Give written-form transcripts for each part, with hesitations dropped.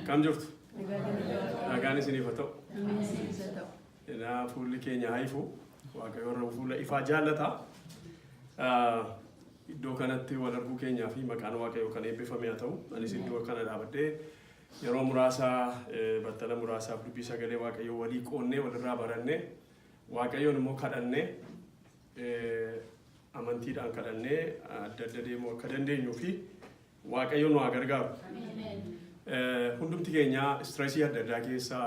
Kam jirtu? Nagaan isiniif haa ta'u. Edaa fuulli keenya haa ifu. Waaqayyo warra fuula ifaa jaallata. Iddoo kanatti wal arguu keenyaa fi maqaan Waaqayyoo kan eebbifame haa ta'u. Anis iddoo kana dhaabadhee yeroo muraasa, battala muraasaaf dubbii sagalee Waaqayyoo walii qoonnee, walirraa barannee, Waaqayyoon immoo kadhannee, amantiidhaan kadhannee adda adda deemuu akka dandeenyuu fi Waaqayyo nu haa gargaaru. Hundumti keenya stressii adda addaa keessa,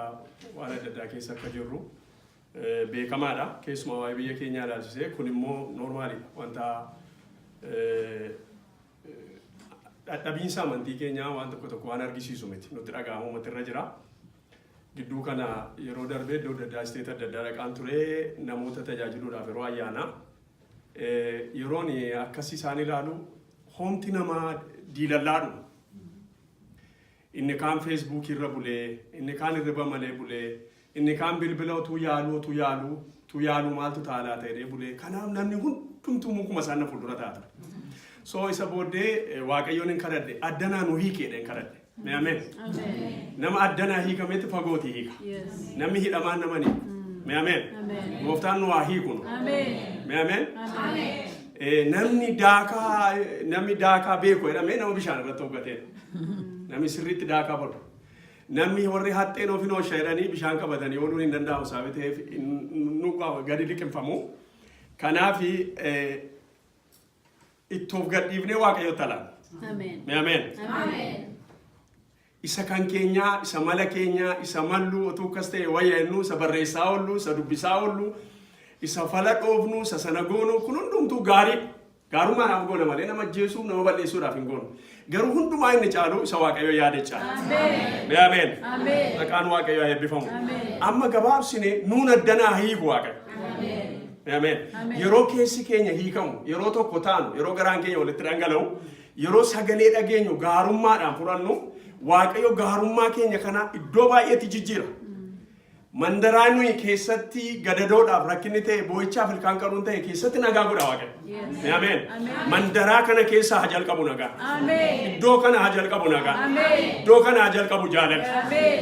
waan adda addaa keessa akka jirru beekamaadha. Keessumaa waa'ee biyya keenyaa ilaalchisee kun immoo normaliidha. Wanta dadhabiinsa amantii keenyaa waan tokko tokko waan argisiisu miti. Nutti dhaga'amu irra jira. Gidduu kana yeroo darbee iddoo adda addaa, state adda addaa dhaqaan ture namoota tajaajiluudhaaf yeroo ayyaanaa. Yeroon akkas isaan ilaalu homti namaa diilallaadhuma. Inni kaan Facebookii irra bulee, inni kaan hirriba malee bulee, inni kaan bilbila utuu yaaluu utuu yaaluu utuu yaaluu maaltu ta'a laata jedhee bulee. Kanaaf namni hundumtuu mukuma isaan na fuuldura ta'a ture. So isa booddee Waaqayyoon hin kadhadhe, addanaa nu hiiki jedheen kadhadhe. Mee ameen. Nama addanaa hiikametti fagooti hiika. Namni hidhamaan nama ni. Mee ameen. Gooftaan nu haa hiiku nu. Mee ameen. Namni daakaa beeku jedhamee nama bishaan irratti hoggateedha. Namni sirriitti daakaa godhu. Namni warri haxxeen ofin oosha jedhanii bishaan qabatanii ooluun hin danda'amu sababii ta'eef nu gadi liqimfamu. Kanaaf ittoof gadhiifnee Waaqayyotti alaan. Mee ameen. Isa kan keenyaa, isa mala keenyaa, isa mallu utuu akkas ta'e wayya jennu, isa barreessaa oollu, isa dubbisaa oollu, isa fala dhoofnu, isa sana goonu, kun hundumtuu gaarii. Gaarummaadhaaf goona malee nama ajjeesuuf, nama balleessuudhaaf hin goonu. Garuu hundumaa inni caalu isa Waaqayyo yaade caala. Mee ameen. Maqaan Waaqayyo haa eebbifamu. Amma gabaabsine nuun addanaa hiiku Waaqayyo. Mee ameen. Yeroo keessi keenya hiikamu, yeroo tokko taanu, yeroo garaan keenya walitti dhangala'u, yeroo sagalee dhageenyu gaarummaadhaan fudhannu, Waaqayyo gaarummaa keenya kana iddoo baay'eetti jijjiira. Mandaraa nuyi keessatti gadadoodhaaf rakkinni ta'e, boo'ichaaf ilkaan qaruun ta'e keessatti nagaa godha Waaqayyo. Mee ameen. Mandaraa kana keessaa haa jalqabu nagaa. Iddoo kana haa jalqabu nagaa. Iddoo kana haa jalqabu jaalalli.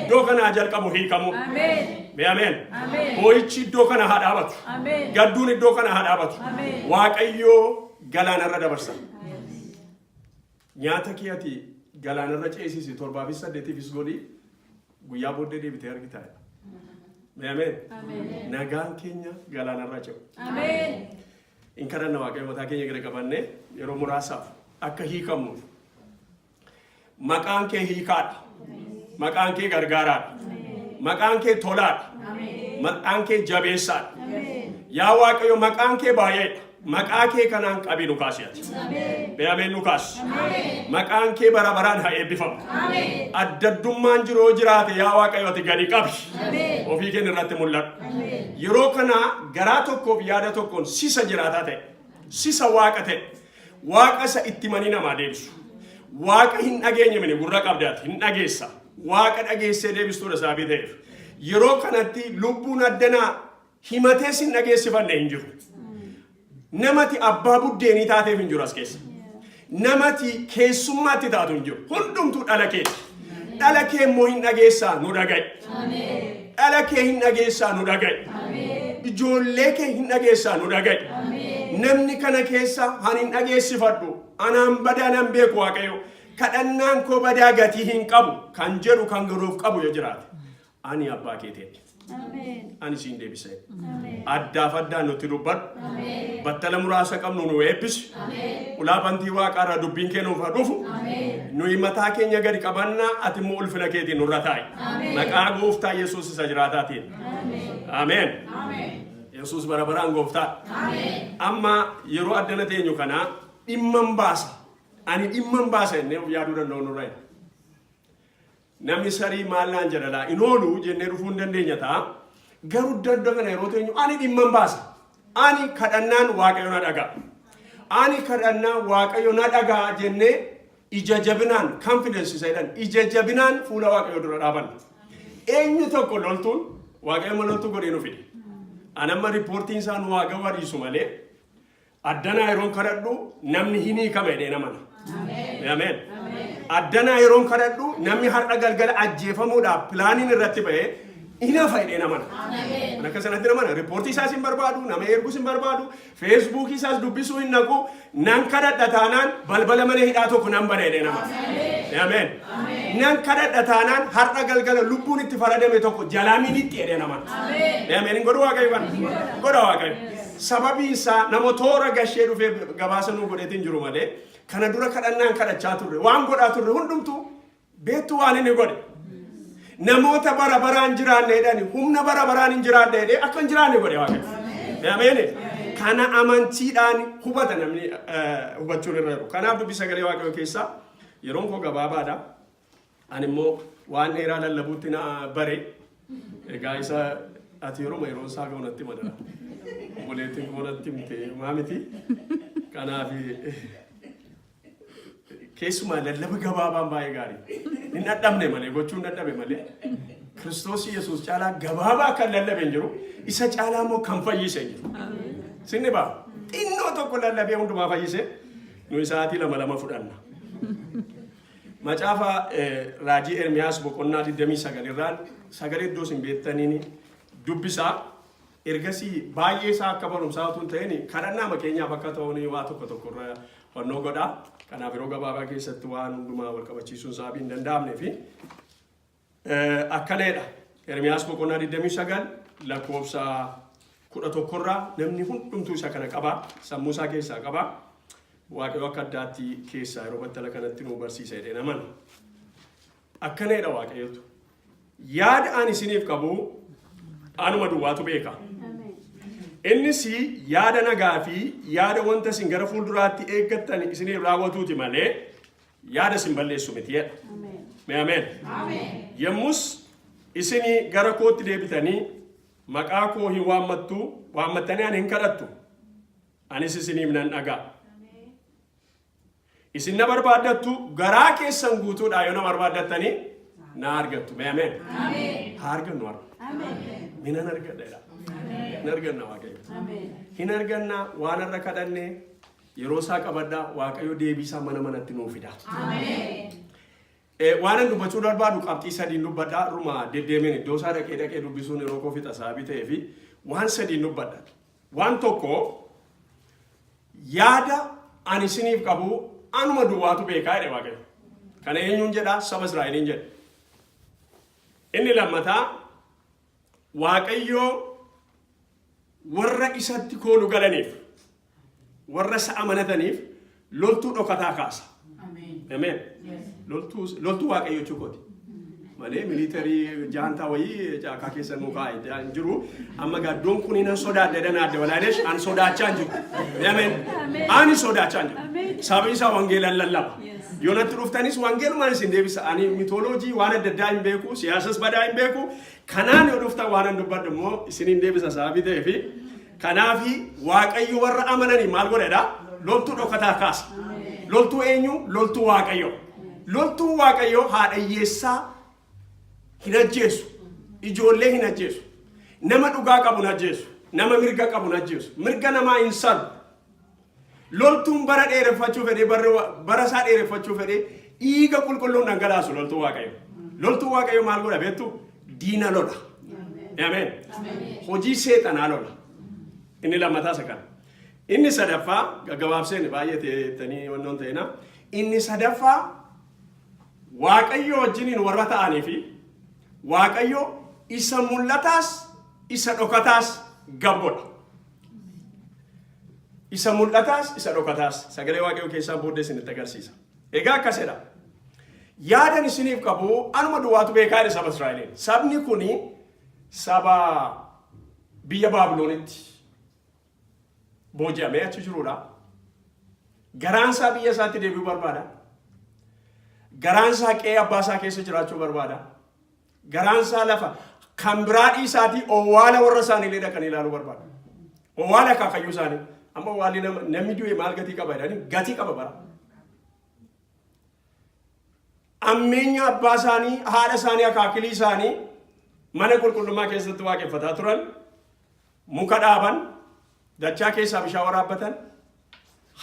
Iddoo kana haa jalqabu hiikamu. Mee ameen. Boo'ichi iddoo kana haa dhaabatu. Gadduun iddoo kana haa dhaabatu. Waaqayyo galaanarra dabarsa. Nyaata kee ati galaanarra ceesisi, torbaafis saddeetiifis godhi, guyyaa booddee deebitee argitaa. Mee ameen. Nagaan keenya galaanarra ce'u. In kadhanna Waaqayyo mataa keenya gara qabannee yeroo muraasaaf akka hiikamnuuf. Maqaan kee hiikaadha. Maqaan kee gargaaraadha. Maqaan kee tolaadha. Maqaan kee jabeessaadha. Yaa Waaqayyo, maqaan kee baay'eedha. Maqaa kee kanaan qabii nu kaasi ati. Mee ameen nu kaasi. Maqaan kee bara baraan haa eebbifamu. Addaddummaan jiru yoo jiraate, yaa Waaqayyo, ati gadi qabi. Ofii kee irratti mul'adhu. Yeroo kana garaa tokkoof yaada tokkoon sisa jiraataa ta'e, sisa Waaqa ta'e, Waaqa isa itti manii namaa deebisu. Waaqa hin dhageenye mini gurra qabdaati hin dhageessa. Waaqa dhageessee deebistuudha sababii ta'eef. Yeroo kanatti lubbuun addanaa himatees hin dhageessifanne hin jiru. Namati abbaa buddeenii taateef hin jiru as keessa. Namati keessummaatti taatu hin jiru. Hundumtuu dhala keeti. Dhala kee immoo hin dhageessaa, nu dhaga'i. Dhala kee hin dhageessaa, nu dhaga'i. Ijoollee kee hin dhageessaa, nu dhaga'i. Namni kana keessa han hin dhageessifadhu. Anaan badaa nan beeku Waaqayyo. Kadhannaan koo badaa gatii hin qabu kan jedhu, kan garoof qabu yoo jiraate. Ani abbaa keeteeti. Ani siin deebisee. Addaaf addaan nutti dubbadhu. Battala muraasa qabnu nu eebbisi. Ulaa bantii waaqaarraa dubbiin kee nuuf haa dhufu. Nuyi mataa keenya gadi qabannaa, ati immoo ulfina keetiin nurra taa'i. Maqaa Gooftaa Yesuus isa jiraataatiin. Ameen. Yesuus bara baraan gooftaa. Amma yeroo addana teenyu kana dhimman baasa. Ani dhimman baasa jennee of yaaduu danda'u nurra jira. Namni sarii maal naan jedha laa in oolu jennee dhufuu hin dandeenya ta'a. Garuu iddoo kana yeroo teenyu ani dhimman baasa. Ani kadhannaan Waaqayyo na dhaga'a. Ani kadhannaan Waaqayyo na dhaga'a jennee ija jabinaan, confidence isa jedhan, ija jabinaan fuula Waaqayyo dura dhaabanna. Eenyu tokko loltuun Waaqayyo amma loltuu godhee nu fide. Ani amma reportiin isaa nu haa ga'u dhiisu malee addanaa yeroon kadhadhu namni hin hiikama jedhee namana. Ameen. Addanaa yeroon kadhadhu namni har'a galgala ajjeefamuudhaaf planiin irratti ba'ee hin hafa jedhee namana. Kan akka sanatti namana. Reportii isaas hin barbaadu, nama erguus hin barbaadu, Facebookii isaas dubbisuu hin naqu. Nan kadhadha taanaan balbala mana hidhaa tokko nan bana jedhee namana. Ameen. Nan kadhadha taanaan har'a galgala lubbuun itti faradame tokko jalaa militti jedhee namana. Ameen. Hin godhu Waaqayyo kana. Godha Waaqayyo. Sababiin isaa nama toora gashee dhufee gabaasa nuu godheetiin jiru malee, kana dura kadhannaan kadhachaa turre, waan godhaa turre hundumtuu beektu waan inni godhe. Namoota bara baraan jiraanne jedhani humna bara baraan hin jiraanne jedhee akka hin jiraanne godhe Waaqayyo. Ameen. Kana amantiidhaan hubata namni hubachuun irra jiru. Kanaaf dubbii sagalee Waaqayyo keessaa, yeroon koo gabaabaadha. Ani immoo waan dheeraa lallabuutti na bare. Egaa isa ati yeroo yeroon isaa ga'u natti madara. Obboleettiin koo natti himte maa miti. Kanaaf keessumaa lallaba gabaabaan baay'ee gaarii. Hin dadhabne malee, gochuu hin dadhabe malee. Kiristoos Yesuus caalaa gabaabaa kan lallabe hin jiru. Isa caalaa immoo kan fayyise hin jiru. Sinni baa xinnoo tokko lallabee hundumaa fayyise, nuyi sa'aatii lama lama fudhanna. Macaafa raajii Ermiyaas boqonnaa 29 irraan sagalee iddoo isin beektaniin dubbisaa. Ergasii baay'ee isaa akka barumsaa utuu hin ta'in kadhannaa makeenyaaf akka ta'uun waa tokko tokko irra fannoo godha. Kanaaf yeroo gabaabaa keessatti waan hundumaa wal qabachiisuun sababii hin danda'amnee fi akkanadha. Ermiyaas boqonnaa 29 lakkoofsa 11 irraa namni hundumtuu isa kana qaba. Sammuu isaa keessaa qaba. Waaqayyo akka addaatti keessaa yeroo battala kanatti nu barsiisa jedhee naman. Akkanadha Waaqayyotu. "Yaada ani isiniif qabu anuma duwwaatu beeka. Innis yaada nagaa fi yaada wanta isin gara fuulduraatti eeggattan isiniif raawwatuuti malee yaada isin balleessu miti" jedha. Mee ameen. "Yommus isin gara kootti deebitanii maqaa koo hin waammattu, waammattanii ani hin kadhattu. Anis isiniif nan dhaga'a. Isin na barbaaddattu, garaa keessan guutuudhaa yoo na barbaaddattanii na argattu." Mee ameen. Haa argannu har'a. Mee nan argadha jedha. Hin arganna Waaqayyo. Hin arganna. Waan irra kadhanne yeroo isaa qabadha, Waaqayyo deebii isaa mana manatti nuu fida. Waan an dubbachuu barbaadu qabxii sadiin dubbadha. Ruma deddeemeen iddoo isaa dhaqee dhaqee dubbisuun yeroo koo fixa sababii ta'ee fi waan sadiin dubbadha. Waan tokko, "Yaada ani isiniif qabu anuma duwwaatu beekaa" jedhe Waaqayyo. Kana eenyuun jedha? Saba Israa'eliin jedha. Inni lammataa, Waaqayyo warra isatti koolu galaniif, warra isa amanataniif loltuu dhokataa kaasa. Ameen. Loltuu Waaqayyo jechuu kooti. Malee military jaantaa wayii caakaa keessa nuu kaa'e hin jiru. Amma gaddoon kun nan sodaadha jedhan adda walaanesh, an sodaachaa hin jiru. Ameen. Ani sodaachaa hin jiru. Sababni isaa wangeelaan lallaba. Yoo natti dhuftanis wangeelumaan isin deebisa. Ani mythology waan adda addaa hin beeku, siyaasas badaa hin beeku. Kanaan yoo dhuftan waan an dubbadhu immoo isiniin deebisa sababii ta'eefi. Kanaafi Waaqayyo warra amananii maal godhedha? Loltuu dhokataa kaasa. Loltuu eenyu? Loltuu Waaqayyo. Loltuu Waaqayyo haadha hiyyeessaa hin ajjeesu. Ijoollee hin ajjeesu. Nama dhugaa qabu hin ajjeesu. Nama mirga qabu hin ajjeesu. Mirga namaa hin sarbu. Loltuun bara dheereffachuu fedhee, bara isaa dheereffachuu fedhee dhiiga qulqulluun dhangalaasu loltuu Waaqayyo. Loltuu Waaqayyo maal godha beektu? Diina lola. Ameen. Hojii seexanaa lola. Inni lammataa isa kana. Inni sadaffaa gaggabaabseen baay'ee ta'anii wannoon ta'ina. Inni sadaffaa, Waaqayyo wajjiniin warra ta'anii fi Waaqayyo isa mul'ataas isa dhokataas gab godha. Isa mul'ataas isa dhokataas sagalee Waaqayyo keessaa booddee isinitti agarsiisa. Egaa akkasidha. "Yaadan isiniif qabu anuma duwwaatu beekaa" jedhe saba Israa'eliin. Sabni kuni saba biyya Baabiloonitti booji'amee achi jirudha. Garaan isaa biyya isaatti deebi'uu barbaada. Garaan isaa qe'ee abbaa isaa keessa jiraachuu barbaada. Garaan isaa lafa kan biraa dhiisaatii owwaala warra isaanii dhaqanii ilaaluu barbaada. Owwaala akaakayyuu isaanii. Amma owwaalli namni du'e maal gatii qaba jedhanii, gatii qaba bara. Ammeenya abbaa isaanii, haadha isaanii, akaakilii isaanii mana qulqullummaa keessatti waaqeffataa turan, muka dhaaban, dachaa keessaa bishaan waraabbatan,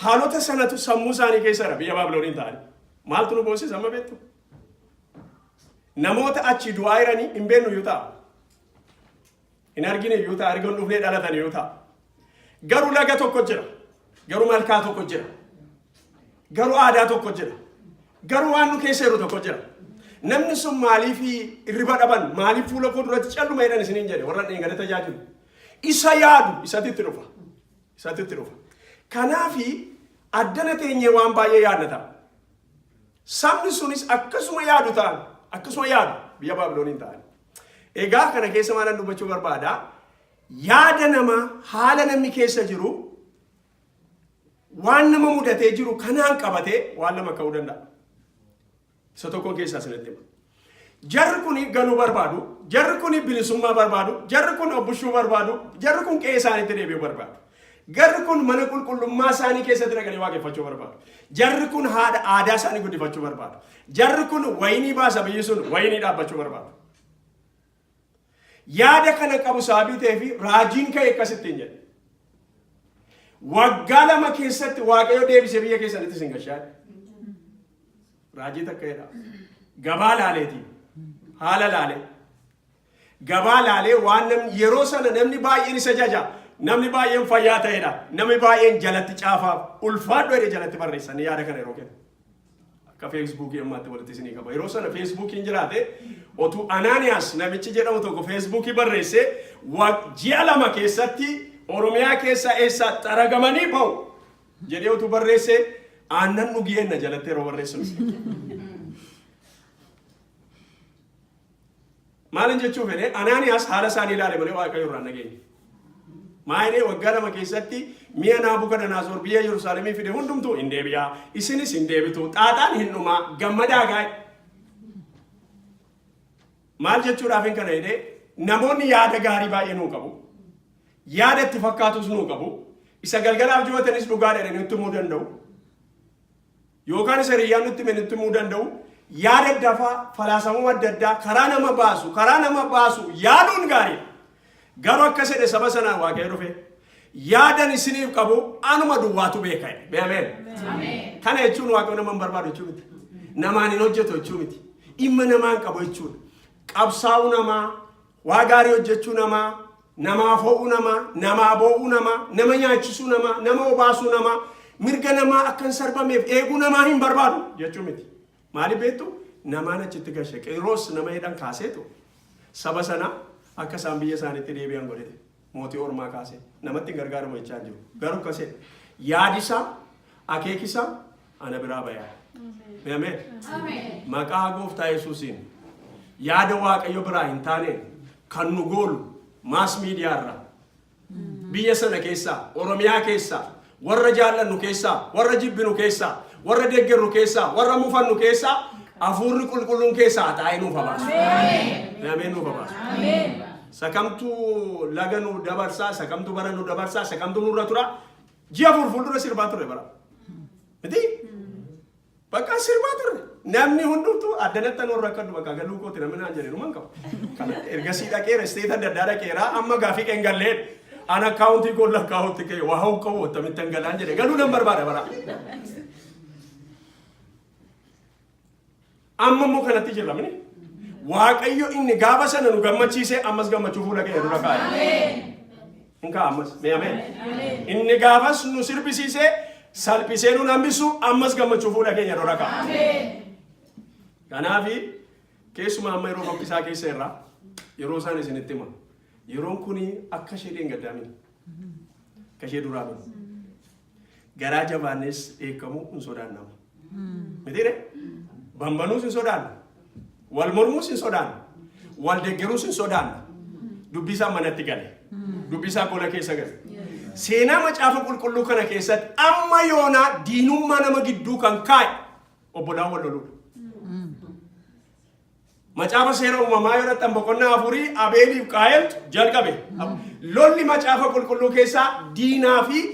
haalota sanatu sammuu isaanii keessa jira biyya Baabilooniin ta'anii. Maaltu nu boossisa amma beektu? Namoota achi du'aa jiranii hin beeknu iyyuu ta'a. Hin argine iyyuu ta'a, erga hin dhufnee dhalatan iyyuu ta'a. Garuu laga tokko jira. Garuu malkaa tokko jira. Garuu aadaa tokko jira. Garuu waan nu keessa jiru tokko jira. Namni sun maaliif hirriba dhaban, maaliif fuula koo duratti calluma jedhan isiniin jedhe warra dheengada tajaajilu. Isa yaadu isatti itti dhufa. Isatti itti dhufa. Kanaafi addana teenyee waan baay'ee yaadna ta'a. Sabni sunis akkasuma yaadu ta'an, akkasuma yaadu biyya Baabilooniin ta'an. Egaa kana keessa maalan dubbachuu barbaada? Yaada namaa, haala namni keessa jiru, waan nama mudatee jiru kanaan qabatee waan lama ka'uu danda'a. Isa tokkoon keessaa isinitti hima. Jarri kun galuu barbaadu, jarri kun bilisummaa barbaadu, jarri kun obbushuu barbaadu, jarri kun qe'ee isaaniitti deebi'uu barbaadu. Jarri kun mana qulqullummaa isaanii keessatti dhaqanii waaqeffachuu barbaadu. Jarri kun haadha aadaa isaanii guddifachuu barbaadu. Jarri kun wayinii baasa biyyi sun wayinii dhaabbachuu barbaadu. Yaada kana qabu sababii ta'ee fi raajiin ka'e akkasittiin jedhe. Waggaa 2 keessatti Waaqayyo deebisee biyya keessanitti isin gashaa. Raajii takka jedha. Gabaa laaleeti. Haala laalee. Gabaa laalee waan namni yeroo sana namni baay'een isa jaja. Namni baay'een fayyaa ta'edha. Namni baay'een jalatti caafaaf ulfaadhu jedhee jalatti barreessanii yaada kana yeroo kennu. Akka feesbuukii ammaatti walitti isinii qaba. Yeroo sana feesbuukiin jiraate otuu Anaaniyaas namichi jedhamu tokko feesbuukii barreessee ji'a 2 keessatti Oromiyaa keessaa eessaa xaragamanii ba'u jedhee utuu barreessee aannan dhugi jenna jalatti yeroo barreessinu. Maalin jechuu fedhe Anaaniyaas haala isaanii ilaale malee Waaqayyo irraa hin dhageenye. Maa jedhee waggaa 2 keessatti mi'a Naabukadanaazor biyya Yerusaalemii fide hundumtuu hin deebi'a. Isinis hin deebitu. Xaaxaan hin dhumaa. Gammadaa gaa'e. Maal jechuudhaaf hin kana jedhee namoonni yaada gaarii baay'ee nuu qabu. Yaada itti fakkaatus nuu qabu. Isa galgalaaf ji'ootanis dhugaa jedhanii nutti himuu danda'u. Yookaan isa hiriyyaan nutti hime nutti himuu danda'u. Yaada dafaa, falaasamuma adda addaa karaa nama baasu, karaa nama baasu yaaduun gaariidha. Garuu akka jedhe saba sanaan Waaqayyo dhufe yaadan isiniif qabu anuma duwwaatu beeka jedhe. Mee ameen. Kana jechuun Waaqayyo nama hin barbaadu jechuu miti. Namaan hin hojjetu jechuu miti. Dhimma namaan qabu jechuudha. Qabsaa'uu namaa, waa gaarii hojjechuu namaa, namaaf ho'uu namaa, namaa boo'uu namaa, nama nyaachisuu namaa, nama obaasuu namaa, mirga namaa akka hin sarbameef eeguu namaa hin barbaadu jechuu miti. Maaliif beektu? Namaan achitti gashe. Qiiros nama jedhan kaaseetu saba sana akka isaan biyya isaaniitti deebi'an godhete. Mootii ormaa kaasee. Namatti hin gargaaramu jechaa hin jiru. Garuu akkas jedhe. Yaadi isaa, akeeki isaa ana biraa bayaa. Mee ameen. Maqaa gooftaa Yesuusiin yaada Waaqayyo biraa hin taaneen kan nu goolu maas miidiyaa irraa biyya sana keessaa, Oromiyaa keessaa, warra jaallannu keessaa, warra jibbinu keessaa, warra deggerru keessaa, warra mufannu keessaa hafuurri qulqulluun keessaa taa'ee nuuf habaasu. Ameen nuuf habaasu. Sakamtu laga nu dabarsaa, sakamtu bara nu dabarsaa, sakamtu nurra tura. Ji'a 4 fuuldura sirbaa turre bara. Miti? Bakka sirbaa turre. Namni hundumtuu addanatti anuu rakkadhu bakka galuu kooti namni naan jedhe numan qabu. Kana ergasii dhaqeera isteeta adda addaa dhaqeera amma gaafii qeen galleen. An akkaawuntii koon lakkaa'utti ka'e waa hoo qabu akkamittan galaan jedhe galuu nan barbaada bara. Amma immoo kanatti jirra mini. Waaqayyo inni gaafa sana nu gammachiise ammas gammachuu fuula keenya dura kaa'e. Hin kaa'a ammas. Mee ameen. Inni gaafas nu sirbisiise salphisee nu hambisu ammas gammachuu fuula keenya dura kaa'a. Kanaafi keessumaa amma yeroo fokkisaa keessa irraa yeroo isaan isinitti hima. Yeroon kun akka ishee dheengaddaa miti. Akka ishee duraa miti. Garaa jabaannes dheekkamuu hin sodaannama. Mitiire? Bambanuus hin sodaannu. Wal mormuus hin sodaannu. Wal deggeruus hin sodaannu. Dubbii isaa manatti gale. Dubbii isaa gola keessa gale. Seenaa macaafa qulqulluu kana keessatti amma yoonaa diinummaa nama gidduu kan kaa'e obbolaan wal loluudha. Macaafa seera uumamaa yoo dhaqxan boqonnaa afurii Abeeliif Qaayeltu jalqabe. Lolli macaafa qulqulluu keessaa diinaa fi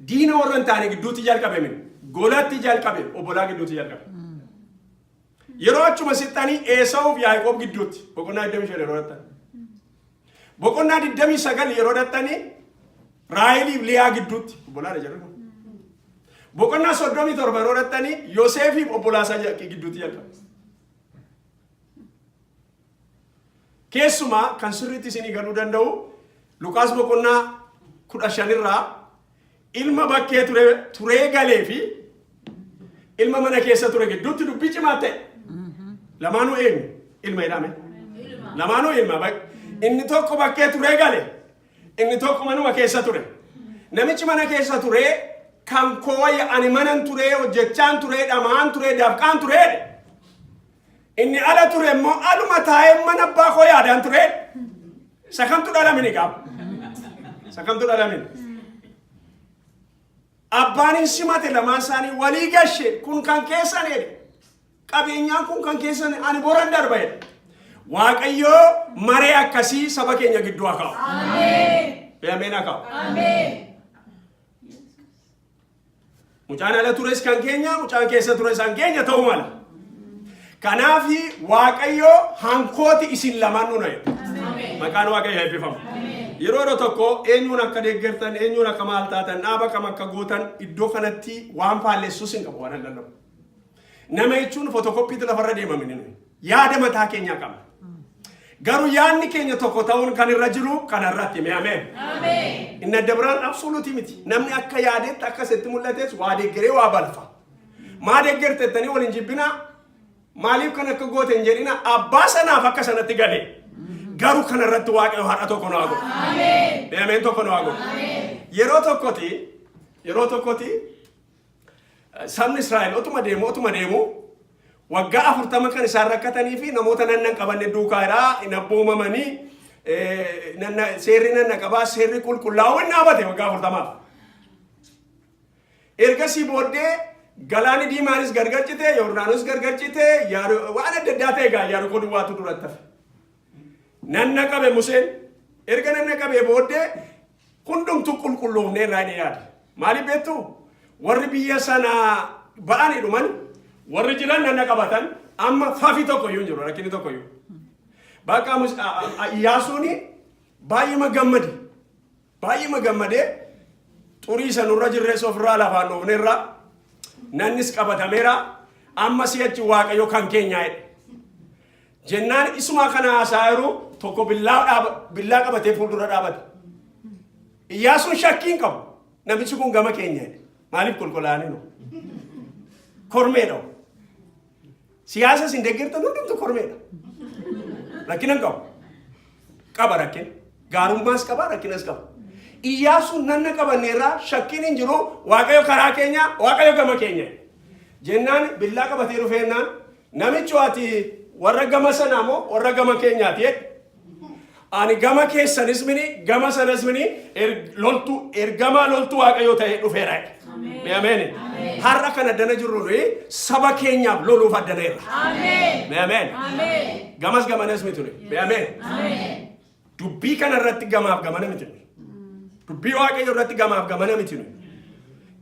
diina warra hin taane gidduutti jalqabe miti. Golatti jalqabe, obbolaa gidduutti jalqabe. Yeroo achuma sixxanii Eesawuuf Yaaqoob gidduutti boqonnaa 25 yeroo dhaqxan. Boqonnaa 29 yeroo dhaqxanii Raaheliif Liyaa gidduutti obbolaadha jarri kun. Boqonnaa 37 yeroo dhattanii Yoseefiif obbolaasaa gidduutti jalqabe. Keessumaa kan sirriitti isinii galuu danda'u Luqaas boqonnaa 15 irraa ilma bakkee ture turee galee fi ilma mana keessa ture gidduutti dubbii cimaa ta'e. Lamaanuu eenyu? Ilma jedhame. Lamaanuu ilma. Inni tokko bakkee turee gale. Inni tokko manuma keessa ture. Namichi mana keessa ture kan koo wayya ani manan turee hojjechaan turee dhamaan turee dafqaan turee jedhe. Inni ala ture immoo aluma taa'ee mana abbaa koo yaadaan ture. Isa kamtu dhalamini qabu? Isa kamtu dhalamini? Abbaan hin simate lamaan isaanii walii gashe kun kan keessan jedhe. Qabeenyaan kun kan keessan ani boran darba jedhe. Waaqayyoo maree akkasii saba keenya gidduu haa kaa'u. Ameen haa kaa'u. Mucaan ala tures kan keenya, mucaan keessa tures kan keenya ta'uu mala. Kanaaf Waaqayyo hankooti isin lamaan nuna jedha. Maqaan Waaqayyo eebbifamu. Yeroo yeroo tokko eenyuun akka deeggartan, eenyuun akka maal taatan, dhaaba kam akka gootan iddoo kanatti waan faallessus hin qabu waan hin lallabu. Nama jechuun fotokoppiitu lafarra deemamini nuyi. Yaada mataa keenyaa qabna. Garuu yaadni keenya tokko ta'uun kan irra jiru kanarratti mee ameen. Inni adda biraan absolute miti. Namni akka yaadetti akka isatti mul'ates waa deeggaree waa balfa. Maa deeggarte jettanii wal hin jibbinaa. Maaliif kan akka goote hin jedhina abbaa sanaaf akka sanatti gale. Garuu kanarratti Waaqayyo har'a tokko nu haa godhu. Mee ameen tokko nu haa godhu. Yeroo tokkoti sabni Israa'el otuma deemu otuma deemu waggaa 40 kan isaan rakkatanii fi namoota nanna hin qabanne duukaa irraa hin abboomamanii seerri nanna qabaa seerri qulqullaa'uu hin dhaabate waggaa 40f. Ergasii booddee galaanni diimaanis gargar cite, Yordaanos gargar cite, waan adda addaa ta'e egaa Yaarikoo duwwaatu duratti hafe. Nanna qabe Museen erga nanna qabee booddee hundumtuu qulqulloofnee irraa inni yaade. Maaliif beektu? Warri biyya sanaa ba'anii dhuman warri jiran nanna qabatan amma fafi tokko iyyuu hin jiru rakkinni tokko iyyuu. Bakka Iyyaasuun baay'uma gammade. Baay'uma gammadee xurii isa nurra jirres ofirraa lafaan dhoofneerra nannis qabatameera amma si'achi Waaqayyo kan keenyaa jedhe. Jennaan isumaa kana haasaa jiru tokko billaa qabatee fuuldura dhaabate. Iyyaasuun shakkii hin qabu. Namichi kun gama keenya jedhe. Maaliif qulqullaa'anii nu? Kormeedha. Siyaasa isin deeggartan hundumtu kormeedha. Rakkina hin qabu. Qaba rakkina. Gaarummaas qaba rakkinas qaba. Iyyaasuun nanna qabanneerraa shakkiin hin jiru Waaqayyo karaa keenya Waaqayyo gama keenya. Jennaan billaa qabatee dhufeennaan namichi ati warra gama sanaa moo warra gama keenyaati jedhe. Ani gama keessanis mini gama sanas mini loltuu ergamaa loltuu Waaqayyoo ta'ee dhufeera. Mee ameen. Har'a kan addana jirru nuyi saba keenyaaf loluuf addana irra. Mee ameen. Gamas gamanas miti nuyi. Mee ameen. Dubbii kana irratti gamaaf gamana miti nuyi. Dubbii Waaqayyoo irratti gamaaf gamana miti nuyi.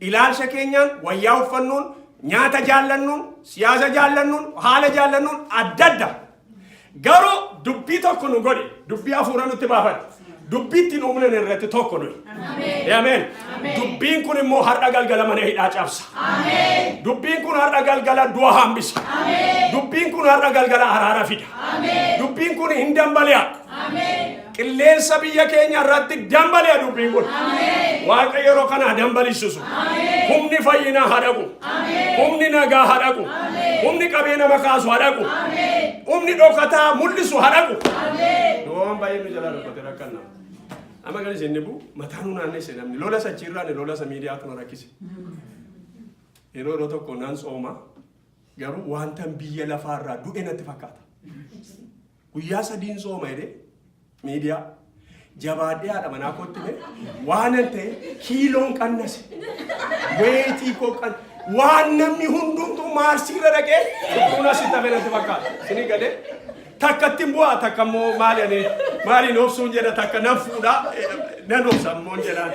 Ilaalcha keenyaan wayyaa uffannuun, nyaata jaallannuun, siyaasa jaallannuun, haala jaallannuun adda adda. Garuu dubbii tokko nu godhe, dubbii hafuura nutti baafate. Dubbii ittiin uumnan irratti tokko nuyi. Ameen. Dubbiin kun immoo har'a galgala mana hidhaa cabsa. Dubbiin kun har'a galgala du'a hambisa. Dubbiin kun har'a galgala araara fida. Dubbiin kun hin dambali'a. Qilleensa biyya keenya irratti dambali'a dubbiin kun. Waaqa yeroo kana dambalisisu. Humni fayyinaa haa dhaqu. Humni nagaa haa dhaqu. Humni qabee nama kaasu haa dhaqu. Humni dhokataa mul'isu haa dhaqu. Waan baay'ee nu jalaa dhokate rakkanna. Amma kan isin dhibu mataa nu naannesse namni lola sachiirraan lola isa miidiyaatu na rakkise. Yeroo yeroo tokko nan tsooma garuu wantan biyya lafaarraa du'e natti fakkaata. Guyyaa sadiin tsooma jedhee miidiyaa jabaadhee haadha manaa kootti hime waanan ta'e kiiloon qannase weetii koo qan waan namni hundumtuu maarsiirra dhaqee cubbuun asitti hafe natti fakkaata. Isinii galee takka ittiin bu'aa takka immoo maali ani maaliin obsuun jedha takka nan fuudha nan obsa immoo jedhaan.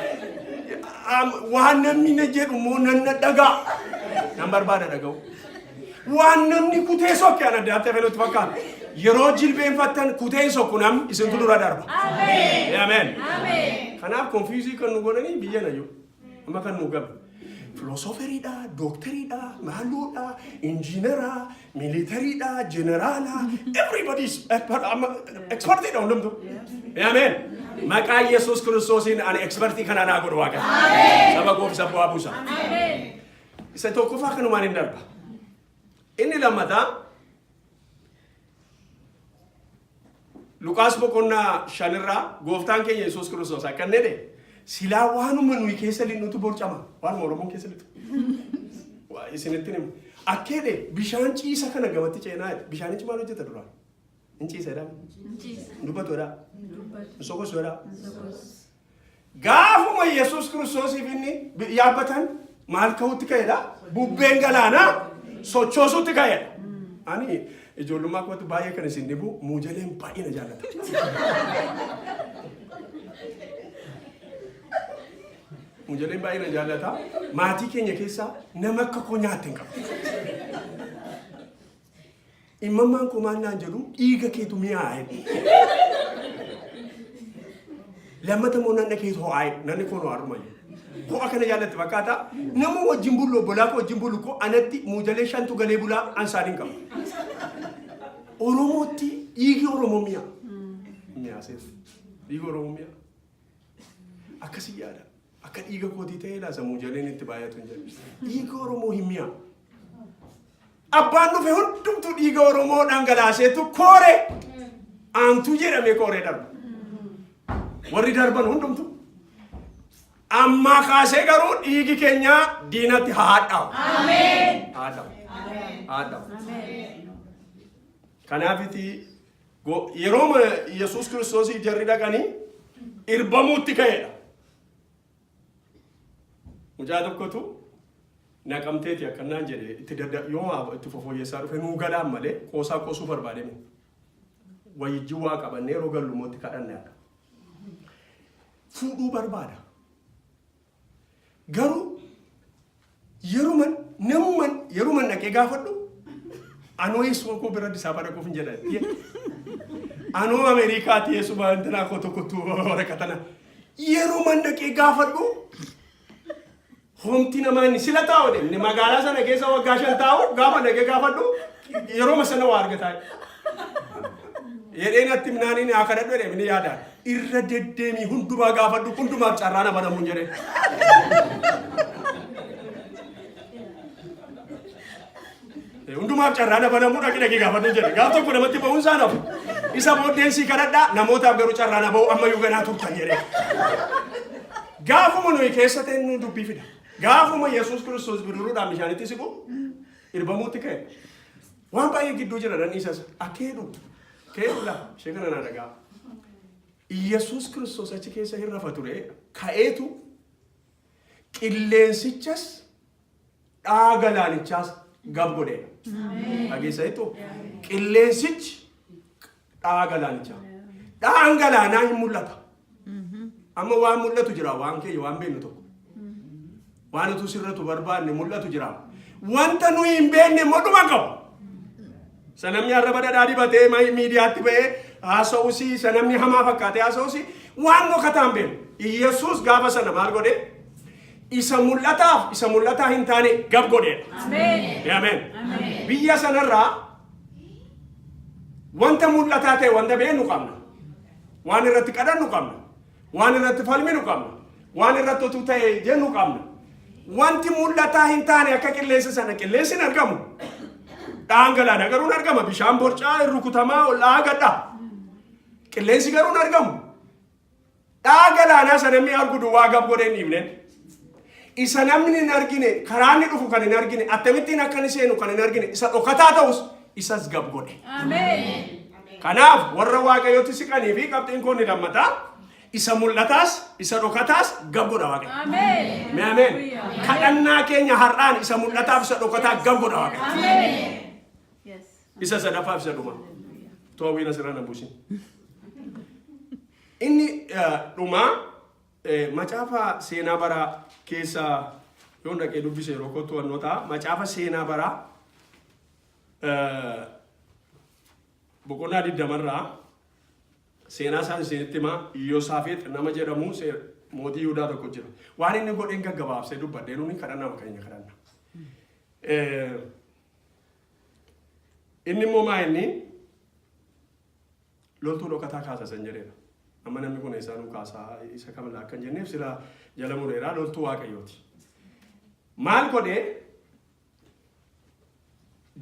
Waan namni na jedhu immoo nan na dhagaa nan barbaada dhaga'u. Waan namni kutee sokke ana adda hafe natti fakkaata. Yeroo jilbeenfattan kuteen sokku namni isintu dura darba. Ameen. Kanaaf confuse kan nu godhanii biyya nayyuu. Amma kan nu gabe. Filoosoferiidha, dooktariidha, maalloodha, injiinara, militariidha, jeneraala, everybody is expertiidha hundumtu. Ameen. Maqaa Yesuus Kiristoosiin ani expertii kana naa godhu Waaqayyo. Saba koof isa bu'aa buusa. Isa tokkoffaa kanumaan hin darba. Inni lammataa Luqaas boqonnaa 5rraa gooftaan keenya Yesuus Kiristoos akkan jedhe silaa waanuma nuyi keessa lixnutu borcama. Waanuma Oromoon keessa lixu. Waa isinitti himu. Akkeedhe bishaan ciisa kana gamatti ceenaa jedhe. Bishaanichi maal hojjeta duraan? Hin ciisa jedhaa. Hin dubbatu jedhaa. Hin sokosu jedhaa. Gaafuma Yesuus Kiristoosiif inni yaabbatan maal ka'utti ka'edha? Bubbeen galaanaa sochoosutti ka'edha. Ani ijoollummaa kootti baay'ee kan isin dhibu muujaleen baay'ee na jaallata. Muujaleen baay'ee na jaallata. Maatii keenya keessaa nama akka koo nyaatte hin qabu. Immammaan koo maal naan jedhu dhiiga keetu mi'aaye. Lammata immoo nanna keetu ho'aaye. Nanni koo nu haadhumayyuu. Ho'a kana jaallatti fakkaata. Nama wajjin bullu obbolaa koo wajjin bullu koo anatti muujalee shantu galee bulaa an isaan hin qabu. Oromootti dhiigi Oromoo mi'a. Mi'a seef. Dhiigi Oromoo mi'a. Akkasii yaada. Akka dhiiga kootii ta'ee laasa muujaleen itti baay'atu hin jedhu. Dhiiga Oromoo hin mi'a. Abbaan dhufe hundumtuu dhiiga Oromoo dhangalaaseetu koore aantuu jedhamee kooree darba. Warri darban hundumtuu. Ammaa kaasee garuu dhiigi keenya diinatti haa hadhaa'u. Haa hadhaa'u. Haa hadhaa'u. Kanaafiti yeroo Yesuus Kiristoosiif jarri dhaqanii irbamuutti ka'edha. Mucaa tokkotu Naqamteeti akkannaan jedhe itti dadda yoo itti fofooyyessaa dhufe nuu galaan malee qoosaa qoosuu barbaade miti. Wayyijji waa qabannee yeroo gallu immoo itti kadhannaadha. Fuudhuu barbaada. Garuu yeruman namuman yeruman dhaqee gaafadhu anoo eessuma koo bira Addis Ababa dhaquuf hin jedha. Anoo Ameerikaati eessuma intinaa koo tokkottu waraqatana. Yeruman dhaqee gaafadhu homti namaa inni sila taa'u jedhe inni magaalaa sana keessa waggaa 5 taa'u gaafa dhaqee gaafadhu yeroo sana waa argataa. Jedhee natti himnaaniin haa kadhadhu jedhee inni yaadaan. Irra deddeemii hundumaa gaafadhu hundumaaf carraan abanamuun jedhee. Hundumaaf carraan abanamuu dhaqi dhaqi gaafadhu jedhe. Gaaf tokko namatti ba'uun isaa nafu. Isa booddeen sii kadhadhaa namootaaf garuu carraan aba'u ammayyuu ganaa turtan jedhee. Gaafuma nuyi keessa teennu dubbii fida. Gaafuma Yesuus Kiristoos bidiruudhaan bishaanitti siqu irbamuutti ka'e. Waan baay'ee gidduu jira nan dhiisas. Akkeedhu. Keedhu laa ishee kana naa dhagaa. Yesuus Kiristoos achi keessa hin rafa ture ka'eetu qilleensichas dha'aa galaanichaas gab godheera. Dhageessaniittu? Qilleensichi dha'aa galaanichaa. Dha'aan galaanaa hin mul'ata. Amma waan mul'atu jira waan keenya waan beeknu tokko. Waan utuu sirratu barbaanne mul'atu jira. Wanta nuyi hin beekne immoo dhuma qabu. Isa namni arraba dhadhaa dibatee miidiyaatti ba'ee haasa'usi, isa namni hamaa fakkaatee haasa'usi waan dhokataa hin beeknu. Iyyasuus gaafa sana maal godhe? Isa mul'ataaf isa mul'ataa hin taane gab godheedha. Ameen. Ameen. Biyya sanarraa wanta mul'ataa ta'e wanta beeknu qabna. Waan irratti kadhannu qabna. Waan irratti falminu qabna. Waan irratti utuu ta'e jennu qabna. Wanti mul'ataa hin taane akka qilleensa sana qilleensi hin argamu. Dha'aan galaanaa garuu hin argama. Bishaan borcaa hin rukutamaa ol dha'aa gadhaa. Qilleensi garuu hin argamu. Dha'aa galaanaa sana namni argu duwwaa gab godhee hin dhiibneen. Isa namni hin argine karaa inni dhufu kan hin argine akkamittiin akka inni seenu kan hin argine isa dhokataa ta'us isas gab godhe. Kanaaf warra Waaqayyotti siqanii fi qabxiin koo inni lammataa isa mul'ataas isa dhokataas gab godha Waaqayyo. Mee ameen. Kadhannaa keenya har'aan isa mul'ataaf isa dhokataa gab godha Waaqayyo. Isa sadaffaaf isa dhumaa. To'awwiin asirraa na buusin. Inni dhumaa macaafa seenaa baraa keessa yoon dhaqee dubbise yeroo kottu wannoo ta'a. Macaafa seenaa baraa boqonnaa 20rraa Seenaa isaan isinitti himaa. Iyyoosaafeex nama jedhamu mootii Yihudaa tokko jira. Waan inni godheen gaggabaabsee dubbadhee nuni kadhannaa keenya kadhanna. Inni immoo maa inni loltuu dhokataa kaasa san jedheera. Amma namni kun eessaa nu kaasaa isa kamila akka hin jenneef sila jala mureera loltuu Waaqayyooti. Maal godhee?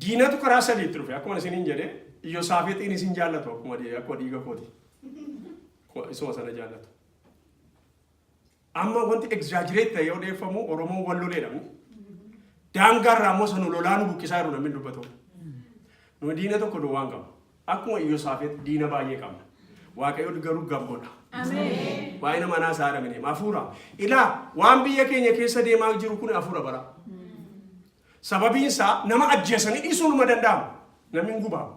Diinatu karaa sadiitti dhufe akkuma isiniin jedhe Iyyoosaafexiin isin jaallatu akkuma dhiiga kooti. Isuma sana jaallatu. Amma wanti exaggerate ta'ee odeeffamu Oromoon wal loleedha. Daangaarraa immoo sanu lolaa nu buqqisaa jiru namni dubbatu. Nu diina tokko duwwaa hin qabnu. Akkuma Iyyosaafex diina baay'ee qabna. Waaqayyo garuu gab godha. Waa'ee nama anaa isaa dhamine hafuura. Ilaa waan biyya keenya keessa deemaa jiru kun hafuura bara. Sababiin isaa nama ajjeesanii dhiisuun numa danda'ama. Namni hin gubaamu.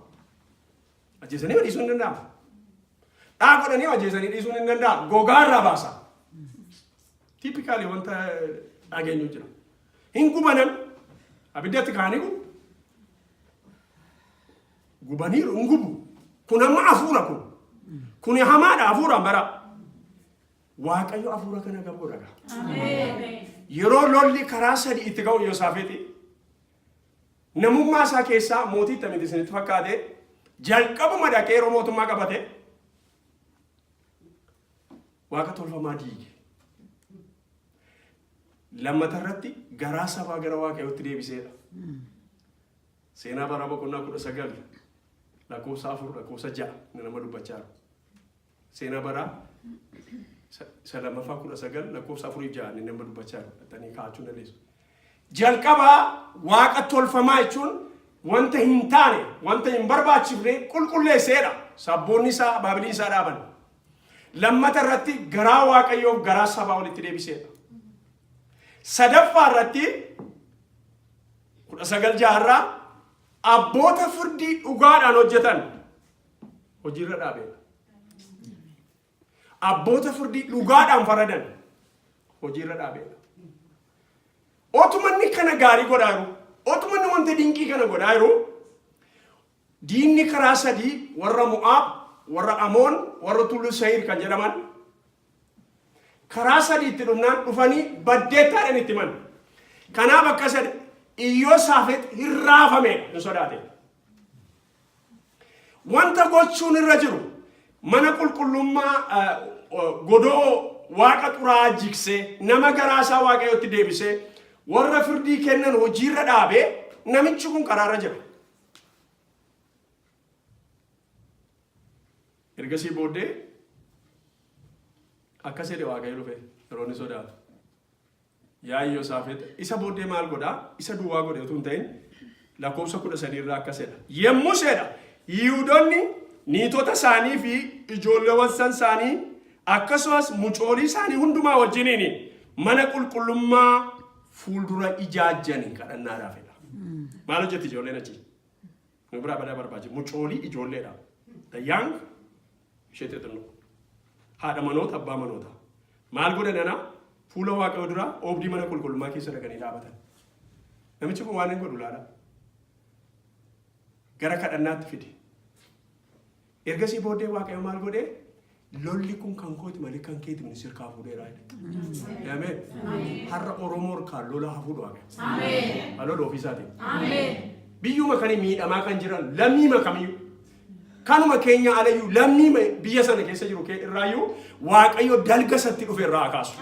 Ajjeesanii dhiisuun hin danda'amu. Dhaa godhanii ajjeesanii dhiisuun hin danda'amu. Gogaa irraa baasa. Typically wanta dhageenyu jira. Hin gubanan abiddatti kaanii gubu. Gubaniiru hin gubu. Kun amma hafuura kun. Kun hamaadha hafuuraan bara. Waaqayyo hafuura kana gab godha. Yeroo lolli karaa sadi itti ga'u Yosaafeexi namummaa isaa keessaa mootii itti miti isinitti fakkaate jalqabuma dhaqee yeroo mootummaa qabate waaqa tolfamaa diige. Lammata irratti garaa sabaa gara Waaqayyootti deebiseedha. Seenaa baraa boqonnaa 19 lakkoofsa 4 lakkoofsa 6 nama dubbachaa jiru. Seenaa baraa isa lammaffaa 19 lakkoofsa 4 6 inni nama dubbachaa jiru. Dhaxxanii kaa'achuu dandeessu. Jalqabaa waaqa tolfamaa jechuun wanta hin taane, wanta hin barbaachifne qulqulleesseedha. Sabboonni isaa, baabiliin isaa dhaaban. Lammata irratti garaa Waaqayyoof garaa sabaa walitti deebiseedha. Sadaffaa irratti 19 jaarraa abboota firdii dhugaadhaan hojjetan hojiirra dhaabeera. Abboota firdii dhugaadhaan faradan hojiirra dhaabeera. Otuma inni kana gaarii godhaa jiru, otuma inni wanta dinqii kana godhaa jiru, diinni karaa sadii warra Mo'aab, warra Amoon, warra Tulluu Seeyir kan jedhaman karaa sadii itti dhufnaan dhufanii baddeettaadhaan itti himan. Kanaaf akka sadi Iyyosaafex hin raafame hin sodaate. Wanta gochuun irra jiru mana qulqullummaa godoo waaqa xuraa'aa jigsee nama garaa isaa Waaqayyotti deebisee warra firdii kennan hojiirra dhaabee namichi kun karaarra jira. Ergasii booddee akkas jedhe Waaqayyo dhufe yeroo inni sodaatu. Yaa Iyyosaafex isa booddee maal godhaa? Isa duwwaa godhe utuu hin ta'in lakkoofsa 13 irraa akkas jedha. Yommus jedha Yihuudonni niitota isaanii fi ijoolleewwan isaanii akkasumas mucoolii isaanii hundumaa wajjiniin mana qulqullummaa fuuldura ijaajjanii kadhannaadhaaf jedha. Maal hojjetti ijoolleen achi? Nu biraa badaa barbaachisa. Mucoolii ijoolleedha. The young ishee xixinnoo. Haadha manoota abbaa manoota. Maal godhan ana fuula Waaqayyoo dura oobdii mana qulqullummaa keessa dhaqanii dhaabatan. Namichi kun waan inni godhu laala. Gara kadhannaatti fide. Ergasii booddee Waaqayyo maal godhee? Lolli kun kan kooti malee kan keeti miti sirkaa fuudheera jedhe. Ameen. Har'a Oromoo harkaa lola haa fuudhu Waaqayyo. Haa lolu ofiisaatiin. Biyyuma kan miidhamaa kan jiran lammiima kamiyyuu. Kanuma keenya alayyuu lammii biyya sana keessa jiru irraayyuu Waaqayyo dalga isatti dhufe irraa haa kaasu.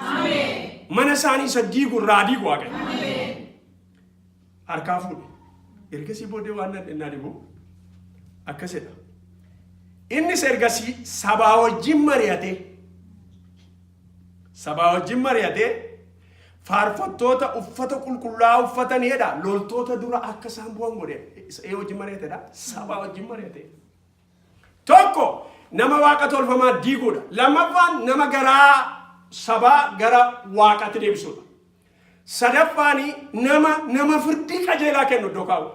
Mana isaanii isa diigu irraa diigu Waaqayyo. Harkaa fuudhe. Ergasii booddee waan nan dhibu akkasidha. Innis ergasii sabaa wajjin mari'atee sabaa wajjin mari'atee faarfattoota uffata qulqullaa'aa uffataniidha. Loltoota dura akka isaan bu'an godhe. Ee wajjin mari'atedha. Sabaa wajjin mari'ate. Tokko nama waaqa tolfamaa diiguudha. Lammaffaan nama garaa sabaa gara waaqatti deebisuudha. Sadaffaan nama nama firdii qajeelaa kennu iddoo kaa'u.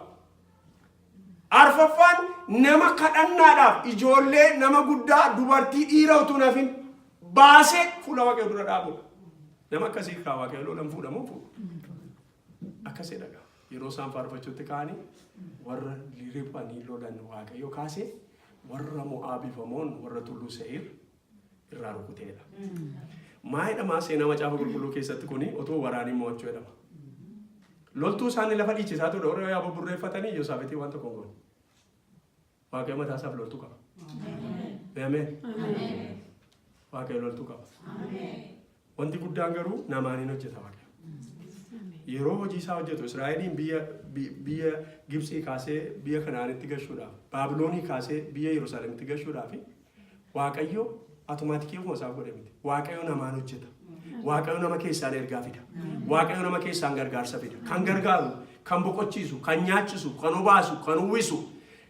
Arfaffaan nama kadhannaadhaaf ijoollee nama guddaa dubartii dhiira utuu hin hafin baasee fuula Waaqayyoo dura dhaabudha. Nama akkasii kaa Waaqayyo lolan fuudha moo fuudha? Akkasii dhagaa. Yeroo isaan faarfachuutti ka'anii warra riphanii lolan Waaqayyo kaasee Warra Mo'aabiif Amoon warra tulluu Se'iir irraa rukuteedha. Maa jedhama seenaa macaafa qulqulluu keessatti kuni otoo waraanii mo'achuu jedhama. Loltuu isaanii lafa dhiichisaa ture warra yaaboo burreeffatanii Iyyoosaafixii waan tokko hin goone. Waaqayyo mataa isaaf loltuu qaba. Ameen. Waaqayyo loltuu qaba. Wanti guddaan garuu namaan hin hojjeta Waaqayyo. Yeroo hojii isaa hojjetu Israa'eliin biyya biyya Gibxii kaasee biyya Kanaanitti gashuudhaaf, Baabiloonii kaasee biyya Yerusaalemitti gashuudhaaf Waaqayyo automatic ofuma isaaf godhe miti. Waaqayyo namaan hojjeta. Waaqayyo nama keessaan ergaa fida. Waaqayyo nama keessaan gargaarsa fida. Kan gargaaru, kan boqochiisu, kan nyaachisu, kan obaasu, kan uwwisu,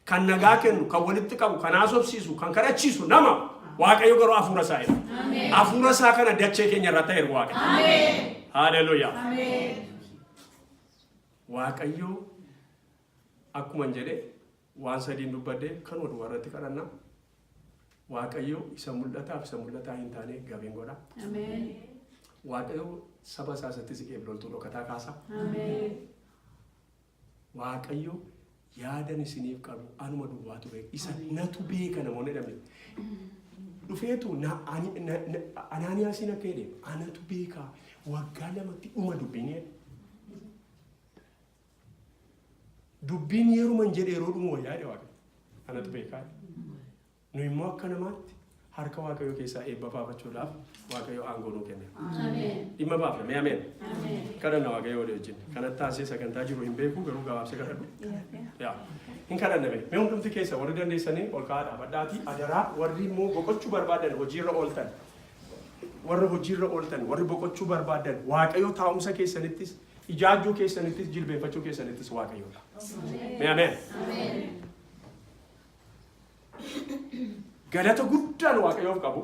kan nagaa kennu, kan walitti qabu, kan haasofsiisu, kan kadhachiisu nama. Waaqayyo garuu hafuura isaa erga. Hafuura isaa kana dachee keenya irratti ergu Waaqayyo. Haleluuyaa. Waaqayyo akkuma jedhe waan sadiin dubbadde kan duwwaa irratti kadhanna. Waaqayyo isa mul'ataaf isa mul'ataa hin taane gabeen godha. Waaqayyo saba isaa isatti siqeef loltuu dhokataa kaasa. Waaqayyo yaadan isiniif qabu anuma duwwaatu beeka. Isa natu beeka namoonni jedhame. Dhufeetu Anaaniyaasiin akka jedhe anatu beeka waggaa 2tti dhuma dubbiin jedhe. Dubbiin yeruman jedhe yeroo dhumu wayyaa jedhe Waaqayyo. Anatu beekaa. Nu immoo akka namaatti harka Waaqayyoo keessaa eebba baafachuudhaaf Waaqayyo aangoo nuu kenne. Dhimma baafna mee ameen. Kadhanna Waaqayyo walii wajjin. Kanatti aansee sagantaa jiru hin beeku garuu gabaabsee kadhadhu. Yaa. Hin kadhanna mee. Mee hundumti keessa warri dandeessanii ol ka'aa dhaabadhaatii adaraa warri immoo boqochuu barbaadan hojiirra ooltan. Warri hojiirra ooltan warri boqochuu barbaadan Waaqayyo taa'umsa keessanittis ijaajjuu keessanittis jilbeenfachuu keessanittis Waaqayyoodha. Mee ameen. Galata guddaan Waaqayyoof qabu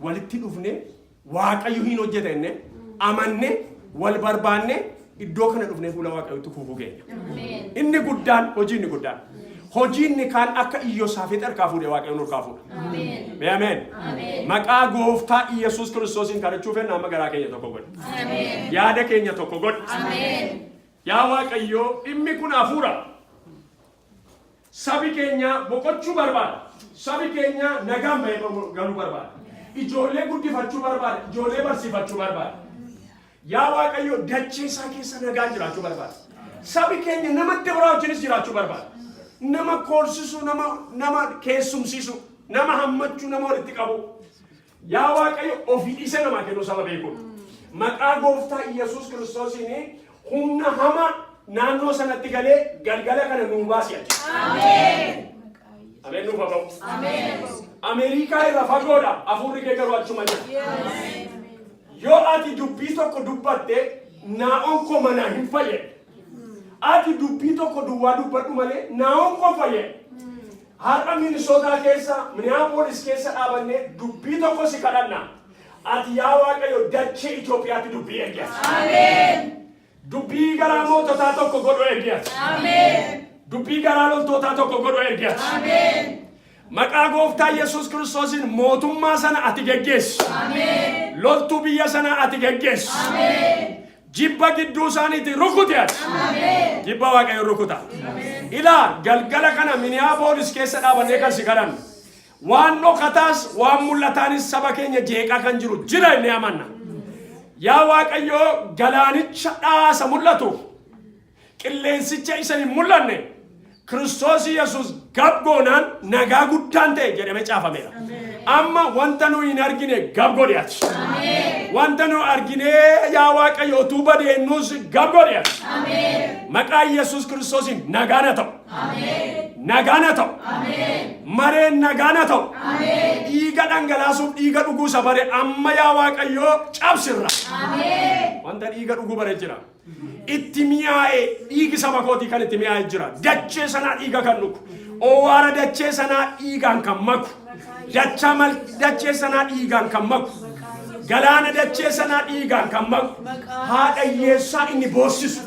walitti dhufne Waaqayyo hin hojjeta jennee amanne wal barbaanne iddoo kana dhufnee fuula Waaqayyootti kuufuu keenya. Inni guddaan hojii inni guddaan. Hojii inni kaan akka Iyyosaafex harkaa fuudhe Waaqayyo nu harkaa fuudha. Mee ameen. Maqaa gooftaa Iyyasuus Kiristoosiin kadhachuu fenna amma garaa keenya tokko godhi. Yaada keenya tokko godhi. Yaa Waaqayyo dhimmi kun hafuura. Sabi keenya boqochuu barbaada. Sabi keenya nagaan bahee galuu barbaada. Ijoollee guddifachuu barbaada. Ijoollee barsiifachuu barbaada. Yaa Waaqayyo dachee isaa keessa nagaan jiraachuu barbaada. Sabi keenya nama adda biraa wajjinis jiraachuu barbaada. Nama koorsisuu, nama keessumsiisuu, nama hammachuu, nama walitti qabuu. Yaa Waaqayyo ofii dhiisee namaa kennuu saba beekuudha. Maqaa gooftaa Iyyasuus Kiristoosiin humna hamaa naannoo sanatti galee galgala kana nuu baasi ati. Ameen nuuf haa ba'u. Ameerikaa irra fagoodha hafuurri kee garuu achuma jira. Yoo ati dubbii tokko dubbatte naa'on koo manaa hin fayyadu. Ati dubbii tokko duwwaa dubbadhu malee naa'on koo fayyadu. Har'a Minisootaa keessa, Minneapolis keessa dhaabannee dubbii tokko si kadhanna. Ati yaa Waaqayyo dachee Itoophiyaatti dubbii ergi ati. Dubbii garaa moototaa tokko godhu ergi ati. Dubbii garaa loltootaa tokko godhu ergi ati. Maqaa gooftaa Yesuus Kiristoosiin mootummaa sana ati geggeessi. Loltuu biyya sanaa ati geggeessi. Jibba gidduu isaaniitti rukuti ati. Jibba Waaqayyo rukuta. Ilaa galgala kana Minneapolis keessa dhaabannee kan si kadhannu. Waan dhokataas waan mul'ataanis saba keenya jeeqaa kan jiru jira inni amanna. Yaa Waaqayyo galaanicha dhaasa mul'atu qilleensicha isa hin mul'anne Kiristoos Yesuus gab goonaan nagaa guddaan ta'e jedhamee caafameera. Amma wanta nu hin argine gab godhi ati. Wanta nu argine yaa Waaqayyo utuu badeennuus gab godhi ati. Maqaa Yesuus Kiristoosiin nagaan haa ta'u. Nagaan haa ta'u. Mareen nagaan haa ta'u. Dhiiga dhangalaasuuf dhiiga dhuguu isa bare amma yaa Waaqayyo cabsirra. Wanta dhiiga dhuguu bare jira. Itti mi'aa'e dhiigi saba kootii kan itti mi'aa'e jira. Dachee sanaa dhiiga kan dhugu. Owaara dachee sanaa dhiigaan kan maku. Dachaa mal dachee sanaa dhiigaan kan maku. Galaana dachee sanaa dhiigaan kan maku. Haadha hiyyeessaa inni boossisu.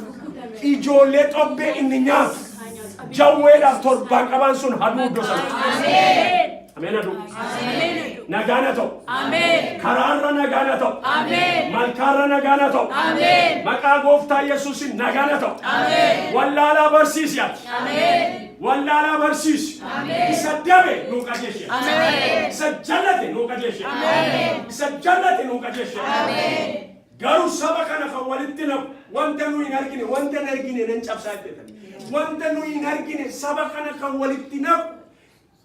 Ijoollee xobbee inni nyaatu. Jawweedhaaf torbaan qabaan sun haduu iddoo sana. Ameen aduu. Nagaan haa ta'u. Karaarra nagaan haa ta'u. Malkaarra nagaan haa ta'u. Maqaa gooftaa Yesuusin nagaan haa ta'u. Wallaalaa barsiisi ati. Wallaalaa barsiisi. Isa dabe nuu qajeelchi. Isa jallate nuu qajeelchi. Isa jallate nuu qajeelchi. Garuu saba kana kan walitti naqu wanta nuyi hin argine, wanta hin argine nan cabsaa jedhan. Wanta nuyi hin argine saba kana kan walitti naqu,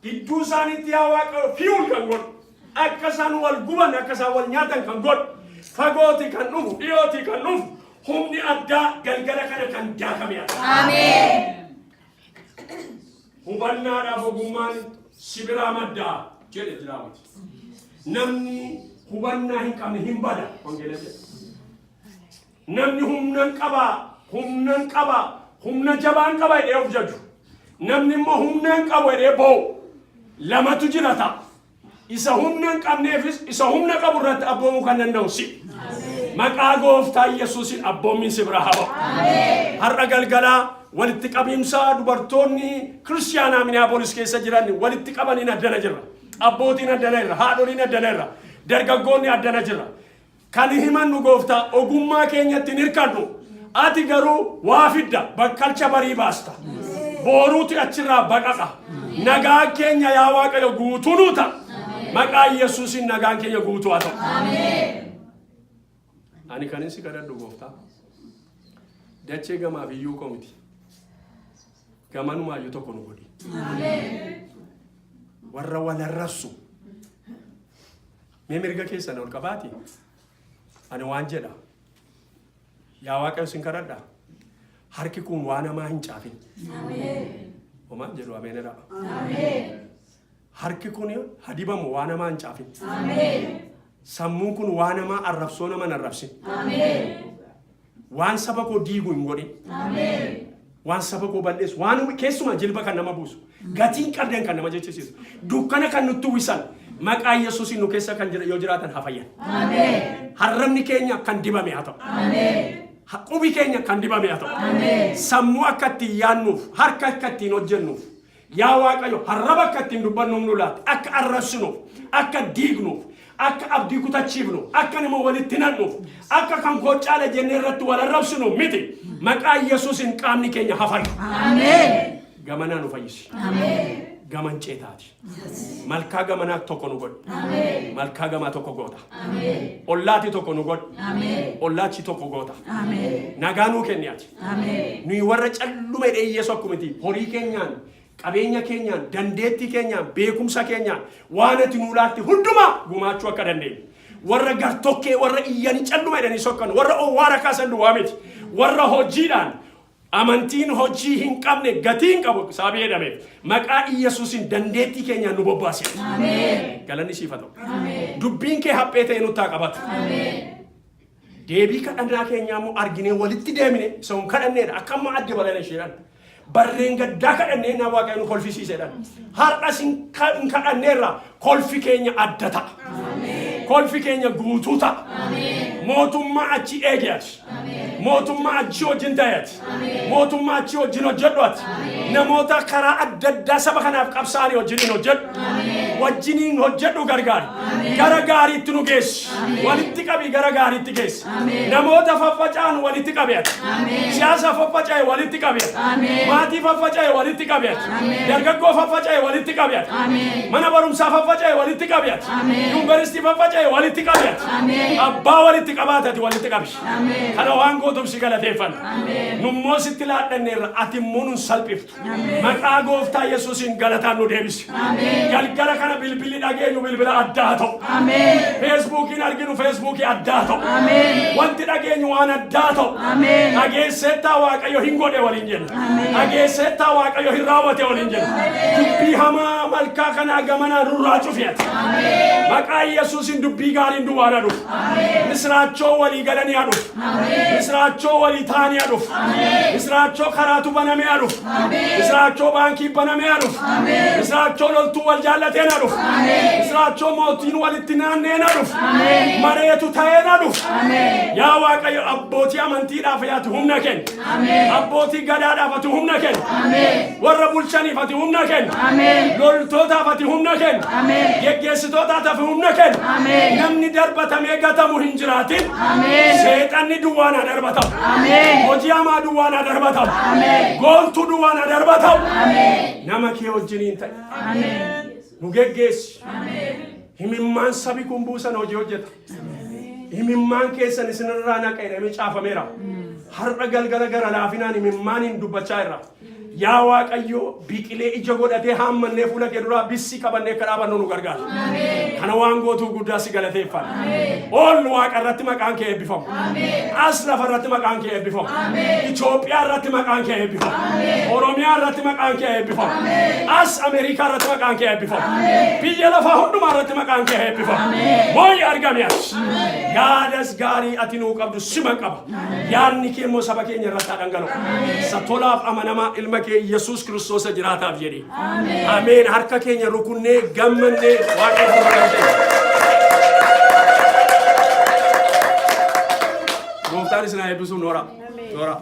gidduu isaaniitti, yaa Waaqayyo, fuel kan godhu, akka isaan wal guban, akka isaan wal nyaatan kan godhu, fagooti kan dhufu, dhiyooti kan dhufu, humni addaa galgala kana kan daakame haa ta'u. Hubannaadhaaf ogummaan si biraa maddaa jedhe Daawit. Namni hubannaa hin qabne hin bada, wangeela jedha. Namni humnan qabaa, humnan qabaa, humna jabaan qaba jedhee of jaju. Namni immoo humna hin qabu jedhee boo'u. Lamatu jira ta'a. Isa humna hin qabneefis isa humna qabu irratti abboomuu kan danda'u si. Maqaa Gooftaa Yesuusiin abboommiin si bira haa ba'u. Har'a galgalaa walitti qabiinsa dubartoonni kiristiyaanaa Minneapolis keessa jiran walitti qabaniin addana jirra. Abbootiin addana jirra. Haadholiin addana jirra. Dargaggoonni addana jirra. Kan himannu, Gooftaa, ogummaa keenyatti hin hirkannu. Ati garuu waa fidda, bakkalcha barii baasta. Booruuti achirraa baqaqa. Nagaan keenya, yaa Waaqayyo, guutuu nuu ta'a. Maqaa Yesuusiin nagaan keenya guutuu haa ta'u. Ani kanin si kadhadhu, Gooftaa. Dachee gamaaf iyyuu koo miti. Gamanumaayyuu tokko nu godhi. Warra wal arrabsu. Mee mirga keessan ol qabaati. Ani waan jedha. Yaa Waaqayyo, sin kadhadha. Harki kun waan hamaa hin caafin. Homaan jedhu, ameenidha. Harki kun hadibamu, waan hamaa hin caafin. Sammuun kun waan hamaa arrabsoo nama hin arrabsin. Waan saba koo diigu hin godhin. Waan saba koo balleessu, waan keessumaa jilba kan nama buusu, gatiin qabdan kan nama jechisiisu, dukkana kan nutti uwwisan, maqaa Yesuusiin nu keessa kan jira yoo jiraatan haa fayyan. Harrabni keenya kan dibame haa ta'u. Qubi keenya kan dibame haa ta'u. Sammuu akka ittiin yaannuuf, harka akka ittiin hojjennuuf, yaa Waaqayyo, harraba akka ittiin dubbannuuf nu laatte, akka arrabsinuuf, akka diignuuf, akka abdii kutachiifnu, akka nama walitti naqnuuf, akka kan koo caala jennee irratti wal arrabsinu miti. Maqaa Yesuusiin qaamni keenya haa fayyu. Gamanaa nu fayyisi. Gaman ceetaati. Malkaa gamanaa tokko nu godhi. Malkaa gamaa tokko goota. Ollaati tokko nu godhi. Ollaachi tokko goota. Nagaa nuu kenni ati. Nuyi warra calluma jedhee hiyyeessu akkumiti horii keenyaan, qabeenya keenyaan, dandeettii keenyaan, beekumsa keenyaan waan ati nuu laatte hundumaa gumaachuu akka dandeenyu. Warra gartokkee, warra iyyanii calluma jedhanii sokkan, warra owwaara kaasan duwwaa miti. Warra hojiidhaan, amantiin hojii hin qabne gatii hin qabu sababii jedhameef, maqaa Iyyasuusiin dandeettii keenyaan nu bobbaase. Galanni siif haa ta'u. Dubbiin kee haphee ta'e nutti haa qabatu. Deebii kadhannaa keenyaa immoo arginee walitti deemine isa hun kadhanneedha. Akka amma adde balana isheedhaan. Barreen gaddaa kadhannee na Waaqayyo nu kolfisiisedhaan. Har'as hin kadhanneerra, kolfi keenya adda ta'a. Kolfi keenya guutuu ta'a. Mootummaa achi eege ati. Mootummaa achi wajjin ta'e ati. Mootummaa achi wajjin hojjedhu ati. Namoota karaa adda addaa saba kanaaf qabsaa'anii wajjiniin hojjedhu. Wajjiniin hojjedhu, gargaari. Gara gaariitti nu geessi. Walitti qabi, gara gaariitti geessi. Namoota faffaca'an walitti qabi ati. Siyaasa faffaca'e walitti qabi ati. Maatii faffaca'e walitti qabi ati. Dargaggoo faffaca'e walitti qabi ati. Mana barumsaa faffaca'e walitti qabi ati. Yuunivarsiitii faffaca'e walitti qabi ati. Abbaa walitti qabaate ati walitti qabi. Kana waan gootuuf si galateeffanna. Nummoo sitti laadhanneerra, ati immoo nun salphiftu. Maqaa Gooftaa Yesuusiin galataan nu deebisi. Galgala kana bilbilli dhageenyu bilbila addaa ta'u. Feesbuukiin arginu feesbuukii addaa ta'u. Wanti dhageenyu waan addaa ta'u. Dhageesseettaa, Waaqayyo hin godhe waliin jenna. Dhageesseettaa, Waaqayyo hin raawwate waliin jenna. Dubbii hamaa malkaa kanaa gamanaa nurraa cufi ati. Maqaa Yesuusiin dubbii gaariin duwwaan haa dhufu. Misiraachoo walii galanii haa dhufu. Misiraachoo walii ta'anii haa dhufu. Misiraachoo karaatu banamee haa dhufu. Misiraachoo baankii banamee haa dhufu. Misiraachoo loltuu wal jaallateen haa na dhufu. Misiraachoo mootiin walitti naannee na dhufu. Mareetu ta'ee na dhufu. Yaa Waaqayyo, abbootii amantiidhaaf ati humna kenni. Abbootii gadaadhaaf ati humna kenni. Warra bulchaniif ati humna kenni. Loltootaaf ati humna kenni. Geggeessitootaaf ati humna kenni. Namni darbatamee gatamu hin jiraatin. Seexanni duwwaan haa darbatamu. Hojii hamaa duwwaan haa darbatamu. Gooltuu duwwaan haa darbatamu. Nama kee wajjiniin ta'e. Nu geggeessi. Himimmaan sabi kun buusan hojii hojjeta. Himimmaan keessan isinirraa naqa jedhamee caafameera. Har'a galgala gara laafinaan himimmaaniin dubbachaa irra. Yaa Waaqayyo, biqilee ija godhatee haammannee fuula kee duraa bissii qabannee akka dhaabannu nu gargaara. Kana waan gootuu guddaa si galateeffanna. Ol waaqa irratti maqaan kee eebbifamu. As lafa irratti maqaan kee eebbifamu. Itoophiyaa irratti maqaan kee eebbifamu. Oromiyaa irratti maqaan kee eebbifamu. As Ameerikaa irratti maqaan kee eebbifamu. Biyya lafaa hundumaa irratti maqaan kee eebbifamu. Mooyi argami as. Yaadas gaarii ati nuu qabdu sima qaba. Yaadni kee immoo saba keenya irratti haa dhangala'u. Isa tolaaf amanamaa ilma kee Yesuus Kiristoos jiraataaf jedhi. Ameen. Harka keenya rukunnee gammannee Waaqayyo galateeffanna. Gooftaan isin haa eebbisu. Noora. Noora.